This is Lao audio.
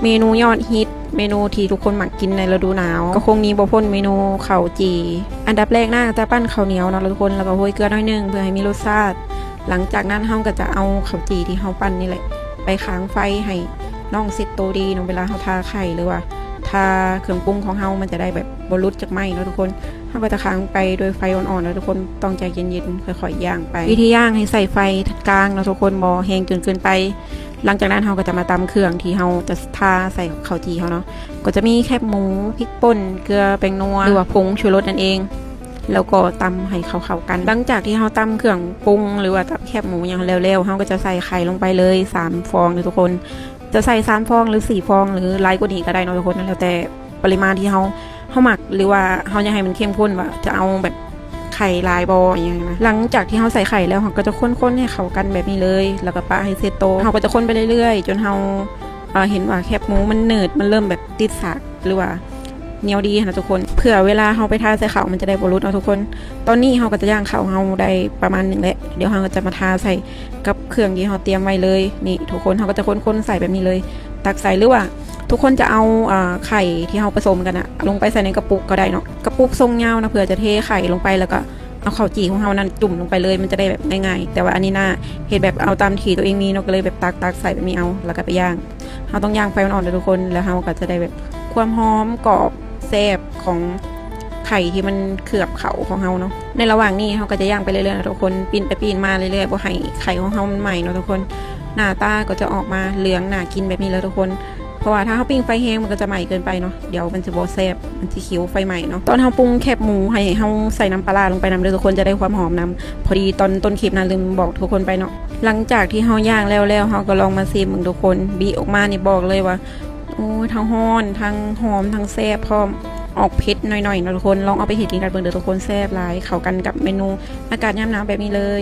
ເມນູຍອດຮິດ ເມນູທີ່ທຸກຄົນມັກກິນໃນລະດູໜາວ ກໍຄົງໜີບໍ່ພົ້ນເມນູເຂົ້າຈີ່. ອັນດັບແລກນາຈະປັ້ນເຂົ້າໜຽວເນາະທຸກຄົນ ແລ້ວກໍໂຮຍເກືອໜ້ອຍໜຶ່ງເພື່ອໃຫ້ມີລົດຊາດ. ຫຼັງຈາກນັ້ນເຮົາກໍຈະເອົາເຂົ້າຈີ່ທີ່ເຮົາປັ້ນນີ້ແຫຼະ ໄປຄາງໄຟໃຫ້ນ້ອງເຊັດໂຕດີເນາະ. ເວລາເຮົາທາໄຂ່ ຫຼືວ່າທາເຄື່ອງປຸງຂອງເຮົາ ມັນຈະໄດ້ແບບບໍ່ຫຼຸດຈາກໄມ້ເນາະທຸກຄົນ. ເຮົາກໍຈະຄາງໄປໂດຍໄຟອ່ອນໆເນາະທຸກຄົນ ຕ້ອງໃຈເຢັນໆ ຄ່ອຍໆຍ່າງໄປ. ວິທີຍ່າງໃຫ້ໃສ່ໄຟກາງເນາະທຸກຄົນ ບໍ່ແຮງຈົນເກີນໄປ. ຫຼັງຈາກນັ້ນເຮົາກໍຈະມາຕຳເຄື່ອງທີ່ເຮົາຈະທາໃສ່ເຂົ້າຈີ່ເຮົາເນາະ ກໍຈະມີແຄບໝູ, ພິກປົ່ນ, ເກືອ, ແປ້ງນົວ ຫຼືວ່າຜົງຊູລົດນັ້ນເອງ ແລ້ວກໍຕຳໃຫ້ເຂົ້າໆກັນ. ຫຼັງຈາກທີ່ເຮົາຕຳເຄື່ອງປຸງ ຫຼືວ່າຕຳແຄບໝູຫຍັງແລ້ວໆ ເຮົາກໍຈະໃສ່ໄຂ່ລົງໄປເລີຍສາມຟອງເດີທຸກຄົນ. ຈະໃສ່ສາມຟອງ ຫຼື ສີ່ຟອງ ຫຼື ຫຼາຍກວ່ານີ້ກໍໄດ້ເນາະທຸກຄົນ ແລ້ວແຕ່ປະລິມານທີ່ເຮົາ ເຮົາມັກ ຫຼືວ່າເຮົາຢາກໃຫ້ມັນເຂັ້ມຂຸ້ນ ວ່າຈະເອົາແບບໄຂ່ຫຼາຍບໍ່ ອີຫຍັງນະ. ຫຼັງຈາກທີ່ເຮົາໃສ່ໄຂ່ແລ້ວ ເຮົາກໍຈະຄົນໆໃຫ້ເຂົ້າກັນແບບນີ້ເລີຍ ແລ້ວກໍປະໃຫ້ເຊັດໂຕ. ເຮົາກໍຈະຄົນໄປເລື້ອຍໆ ຈົນເຮົາ ເອີ ເຫັນວ່າແຄບໝູມັນໜືດ ມັນເລີ່ມແບບຕິດສາກ ຫຼືວ່າໜຽວດີຫັ້ນນະທຸກຄົນ ເພື່ອເວລາເຮົາໄປທາໃສ່ເຂົ້າ ມັນຈະໄດ້ບໍ່ຫຼຸດເນາະທຸກຄົນ. ຕອນນີ້ເຮົາກໍຈະຍ່າງເຂົ້າເຮົາໄດ້ປະມານໜຶ່ງແລ້ວ ດຽວເຮົາກໍຈະມາທາໃສ່ກັບເຄື່ອງທີ່ເຮົາຕຽມໄວ້ເລີຍ. ນີ້ທຸກຄົນ ເຮົາກໍຈະຄົນໆໃສ່ແບບນີ້ເລີຍ ຕັກໃສ່ ຫຼືວ່າທຸກຄົນຈະເອົາ ເອີ ໄຂ່ທີ່ເຮົາປະສົມກັນນະ ລົງໄປໃສ່ໃນກະປຸກກໍໄດ້ເນາະ. ກະປຸກຊົງຍາວນະ ເພື່ອຈະເທໄຂ່ລົງໄປ ແລ້ວກໍເອົາເຂົ້າຈີ່ຂອງເຮົານັ້ນຈຸ່ມລົງໄປເລີຍ ມັນຈະໄດ້ແບບງ່າຍໆ. ແຕ່ວ່າອັນນີ້ນາເຮັດແບບເອົາຕາມທີ່ຕົວເອງມີເນາະ ກໍເລີຍແບບຕັກໆໃສ່ແບບນີ້ເອົາ ແລ້ວກໍໄປຍ່າງ. ເຮົາຕ້ອງຍ່າງໄຟອ່ອນໆເດີທຸກຄົນ ແລ້ວເຮົາກໍຈະໄດ້ແບບຄວາມຫອມກອບແຊບຂອງໄຂ່ທີ່ມັນເຄືອບເຂົ້າຂອງເຮົາເນາະ. ໃນລະຫວ່າງນີ້ເຮົາກໍຈະຍ່າງໄປເລື້ອຍໆນະທຸກຄົນ ປີ້ນໄປປີ້ນມາເລື້ອຍໆ ບໍ່ໃຫ້ໄຂ່ຂອງເຮົາມັນໄໝ້ເນາະທຸກຄົນ. ໜ້າຕາກໍຈະອອກມາເຫຼືອງໜ້າກິນແບບນີ້ແຫຼະທຸກຄົນ ເພາະວ່າຖ້າເຮົາປີ້ງໄຟແຮງມັນກໍຈະໄໝ້ເກີນໄປເນາະ ດຽວມັນຈະບໍ່ແຊບ ມັນຊິຂິວໄຟໄໝ້ເນາະ. ຕອນເຮົາປຸງແຄບໝູໃຫ້ເຮົາໃສ່ນ້ຳປາຮ້າລົງໄປນຳເດີທຸກຄົນ ຈະໄດ້ຄວາມຫອມນຳ. ພໍດີຕອນຕົ້ນຄລິບນະລືມບອກທຸກຄົນໄປເນາະ. ຫຼັງຈາກທີ່ເຮົາຍ່າງແລ້ວໆ ເຮົາກໍລອງມາຊີມເບິ່ງທຸກຄົນ ບີອອກມານີ້ບອກເລີຍວ່າ ໂອ້ຍ ທັງຮ້ອນ ທັງຫອມ ທັງແຊບພ້ອມ ອອກເຜັດໜ້ອຍໆເນາະທຸກຄົນ. ລອງເອົາໄປເຮັດກິນກັນເບິ່ງເດີທຸກຄົນ ແຊບຫຼາຍ ເຂົ້າກັນກັບເມນູອາກາດຍາມໜາວແບບນີ້ເລີຍ.